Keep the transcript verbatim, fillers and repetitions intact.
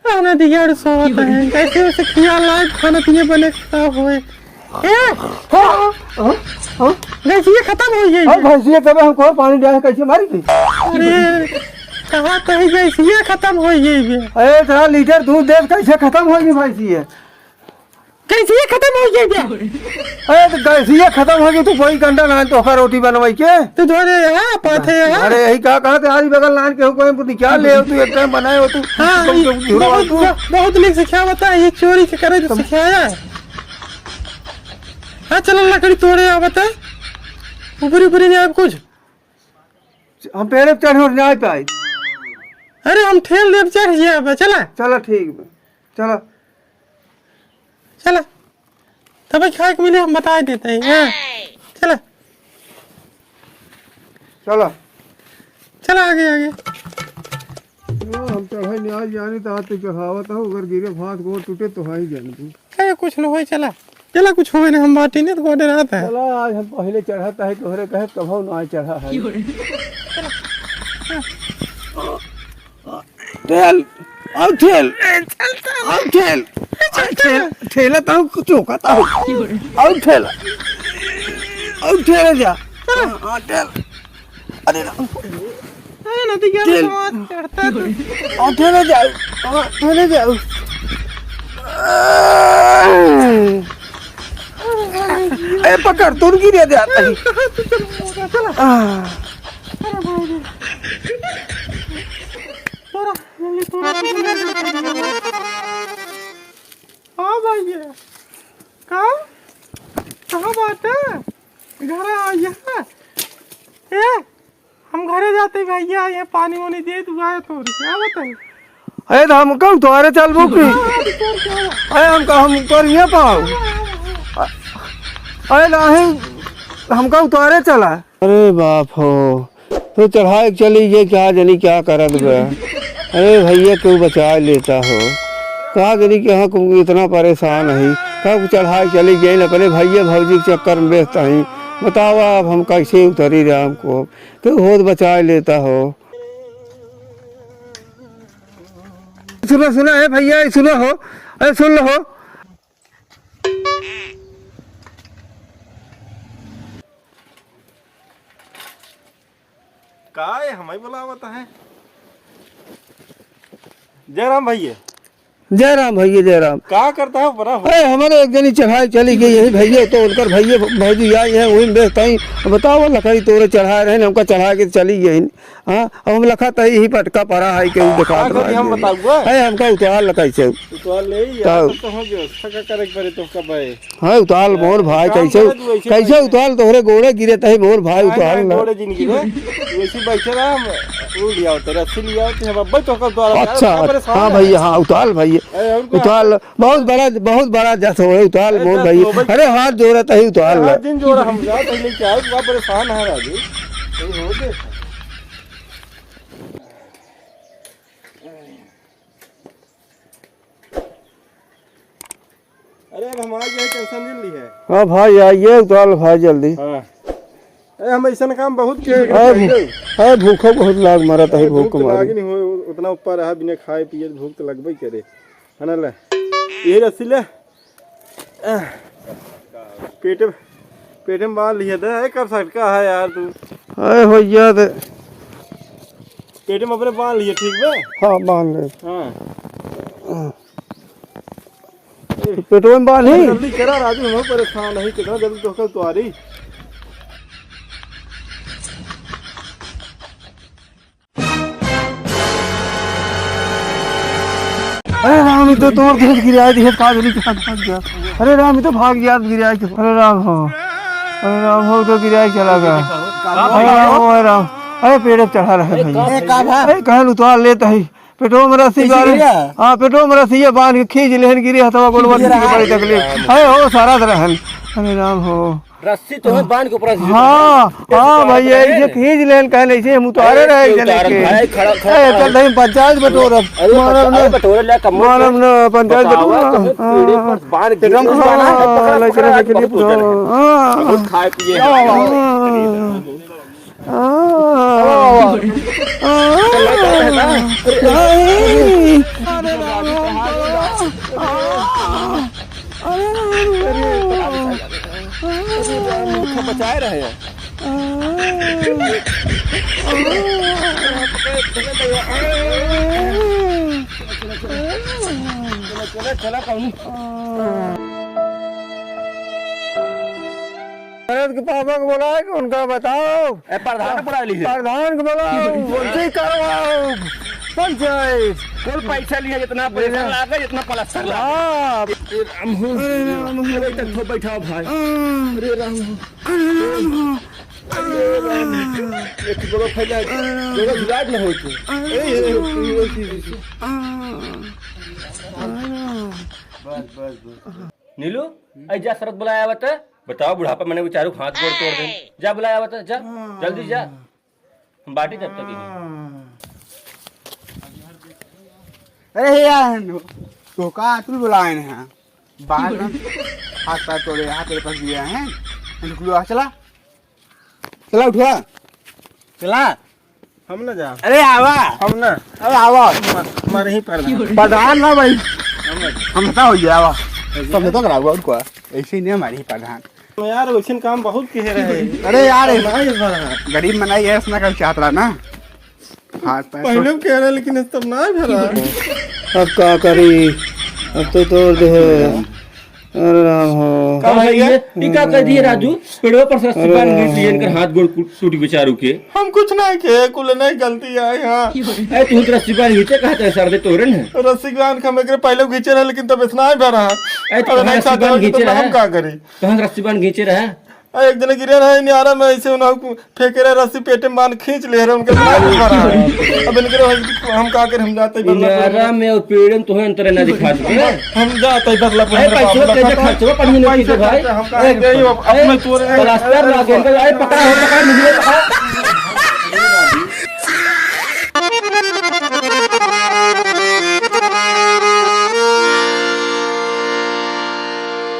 खाना दिया और सोवत है। कैसे उसे खिया लायक खाना पीने बने का होए। ए, हाँ, हाँ, हाँ। गैसिया खत्म हो गई अब है। भैंसिया तबे हमको पानी डाल कैसे मारी थी? अरे, कहा कहीं गैसिया खत्म हो गई बे। अरे, इतना लीटर दूध दे, कैसे खत्म होगी भैंसिया? गैसिया खत्म हो गई बे। अरे, तो गैसिया खत्म होगी, तू कोई गंडा ना तो का रोटी बनवाई के? तू धोरे यहाँ, पाथे यहाँ। अरे, यही का कहा थे, आरी बगल लान के हो, कोई निकाल ले हो, तू एक टाइम बनाए हो, तू, हाँ, तुम ये तो झुरवा बहुत, तू। बहुत नीक से क्या बता, ये चोरी के करे तो तुम सिखाया है। हाँ, चलो लकड़ी तोड़े आवत है। ऊपरी ऊपरी नहीं आए कुछ। हम पेड़े पे चढ़े और नहीं पाए। अरे हम ठेल देब, चढ़ जाए बे, चला। चला ठीक बा, चला। चला। तब खाए के मिले हम बताए देते हैं, हाँ। चला। चला। चला आगे, आगे। ओ, हम चढ़े नहीं आज जानी तो आज तो चढ़ावत हो, अगर गिरे हाथ गोड़ टूटे तो हाई जान तू। अरे कुछ न होई, चला। चला, कुछ होए ना, हम बाटी नहीं तो गोड़े रहता है। चला, आज हम पहले चढ़ाता है, तोहरे कहे कभो ना चढ़ा है। ठेल, आओ ठेल, आओ ठेल, आओ ठेल, ठेला ताऊ चौका ताऊ, आओ ठेल, आओ ठेल जा, हाँ, हाँ, ठेल। अरे राम। अरे नदी का चल। आवाज चढ़ता है। आ, ठेले जाओ। आ, ठेले जाओ। ए, पकड़, तू गिरे जाता है। चला। आ। अरे बाप रे। तोरा, जल्दी तोरा, तोरा। हाँ भाई, ये। का? कहाँ बात है? घर आ गया। ए, हम घरे जाते भैया, ये पानी वानी दे तू आए तो क्या बताई? अरे तो हमका उतारे चलबू की? हाँ, हाँ, उतार के आओ। अरे हमका, हम उतर नहीं पाओ। अरे नहीं, हमका उतारे चला। अरे बाप हो, तो चढ़ाए के चली गई, क्या जानी क्या करत बा। अरे भैया, क्यों बचा लेता हो, कहा जानी कि हाँ, इतना परेशान है, कब चढ़ाए के चली गई, अपने भैया भौजी के चक्कर में व्यस्त हैं। बतावा, अब हम कैसे उतरी राम को, तो होत बचाए लेता हो। सुनो, सुनो, ए भैया, ए सुनो हो, ए सुन लो हो। का ये हमें बुलावत है? जय राम भैया। जय राम भैया, जय राम। का करता है बड़ा हो? अरे, हमारे एक जनी चढ़ाई चली गई, यही भैया तो उनकर भैया भौजी आई हैं, वही में व्यस्त आई। बताओ, लकड़ी तोरे चढ़ाए रहे, हमका चढ़ा के चली गई। हाँ, अब हम लखा तही ही पटका पड़ा है, केहू देखा का करी हम बताऊँ? अरे, हमका उतार लकड़ी से। उतार ले ही यार, तब तो हम व्यवस्था का करे के पड़े तो कब है? हाँ, उताल मोर भाई, काम कैसे, करे तू ऐसे कैसे बैठे। उताल तोहरे गोड़े गिरे तही मोर भाई, हाँ, उताल हाँ, ना। गोड़े जिन गिरे। तू ऐसे बैठे रहा, हम वो लिया होते, रस्सी लिया होते, हम अब्बे तो कर उताल, अच्छा, यार, परेशान हाँ है। भैया, हाँ, उताल भैया। अरे, उनको उताल, बहुत बड़ा, बहुत बड़ा जस हो, उताल अरे, मोर जस भाई। हो भाई। अरे, हाथ जोड़ा तही उताल अरे, ना। हाथ जिन जोड़ा हम जा, तही लेके आओ, बड़ा परेशान है राजू। ये हो गए। अरे, अब हम आ गए, tension नहीं ली है। हाँ भाई, आइए, उतार लो भाई, जल्दी। हाँ। अरे, हम ऐसा काम बहुत किए हैं, अरे, भू-, अरे, भूखो बहुत लाग मरत है, अरे, भूख भूख तो मारी। लाग नहीं हो, उतना ऊपर रहा, बिना खाए पिए भूख तो लगबे ही करे, है ना? ले, ये रस्सी ले। आह, पेट, पेट में बांध लिया था, अरे, कब सटका है यार तू? अरे, भैया, दे। पेट में अपने बांध लिया, ठीक बा? हाँ, बांध ले। हाँ। हाँ। पेटवा में बाल है। जल्दी करा राजू, हम परेशान है, कितना जल्दी तोहका उतारी। अरे राम, ये तो तोर देख गिराए दिए, का जल्दी कहाँ भाग गया। अरे राम, ये तो भाग गया, गिराए के। अरे राम हो, अरे राम हो, तो गिराए चला गया। अरे राम हो, अरे राम, अरे पेड़ पे चढ़ा रहे भाई। ए, का भा? अरे कहल उतार लेता है। पेटवा में रस्सी खींच बांध, लिया? हाँ, पेटवा में रस्सी ये बांध के खींच लेहन, गिरे हथवा गोड़वा खींच के बड़ी तकलीफ। अरे हो, सारा रहन। अरे राम हो। रस्सी तो है, बांध के ऊपर से हाँ, हाँ भैया, ऐसे खींच लेन, कहले ऐसे हम उतारे रहे, चले के। खड़ा, खड़ा, ए, चल, नहीं, पंचायत बटोरब। अरे, मानव न, बटोरे ला, कम मानव न, पंचायत बटोरब। हाँ, हाँ, हाँ। हाँ, लइकन के लिए पूछो। हाँ। बहुत खाए पिए हैं। हाँ। बचाए रहे हैं। चला, चला, चला, कौन? भरत के पापा को बुलाए के उनका बताओ। ए, प्रधान बुला ली है। प्रधान को बुलाओ, उनसे ही करवाओ। पंचायत। कुल पैसा लिया, जितना पैसा लागे, जितना प्लास्टर लागे। हाँ। ए, राम हो। अरे, राम हो। अरे, तक तो बैठाओ भाई। हाँ। अरे, राम हो। अरे, राम हो। अरे, राम हो। एक बड़ा फैला है। अरे, राम हो। बड़ा इलाज ना हो तो। अरे, ए, ए, ए, ए, ए, ए। हाँ। बस, बस, बस। नीलू, आई जा, शरद बुलाया आवत है। बताओ, बुढ़ापा मने बेचारू हाथ गोड़ तोड़ दे। जा बुलाया आवत है, जा, हाँ। जल्दी जा। हम बाटी तब तक ही। हाँ। अरे यार, तो का अतुल बुलाए हैं? बाहर ना, हाथ पैर तोड़े, हाथ पैर पस गया है। निकलो, आ, चला। चला, उठा। चला। हम ना जा। अरे, आवा। हम ना। अरे, आवा। म-, मरही प्रधान। प्रधान ना भाई। हम ना। हम बता हो गया, आवा। ऐसे समझौता कराओ, और क्या? ऐसे ही नहीं हमारी प्रधान। यार, वैसन काम बहुत किहे रहे। अरे यार, ना, इस बार। गरीब मनाई है, इसमें कर चाहत रहा ना। हाथ पैर पहले भी कह रहे, लेकिन इस तब ना भरा। अब का करी, अब तो तोड़ दे। अरे राम हो। का भैया? ई का कह दिए राजू? पेड़वा पर से रस्सी बांध के लिए इनकर हाथ गोड़ कु-, टूटी बेचारू के। हम कुछ नहीं किहे, कुल नहीं गलती है यहाँ। ए, तू तो रस्सी बांध खींचे, कहा था सर दे तोरन है। रस्सी बांध के हम एकरे पहले खींचे रहे, लेकिन तब इतना ही भरा। ए, तो अब कहाँ नहीं रस्सी बांध खींचे तो रहे? हम का करी? कहाँ रस्सी बांध खींचे रहे? आ, एक जने गिरे रहे नियारा में, ऐसे उन्हें फेंके रहे रस्सी, पेटे में बांध खींच ले रहे, उनके बांध में मारा। अब इनके रहे, हम का करें, हम जाते हैं बदलापुर। नियारा में और पेड़े में तोहे अंतर ना दिखा दे। हम जाते हैं बदलापुर, अरे, मेरे पैसवा बाप के का खर्चवा पानी नहीं पैसा दे भाई। खर्चा हम कहाँ गए, अपने तोरे हैं। प्लास्टर ना दे, अरे, पकड़ा हो, पकड़ा, मुझे पकड़ा।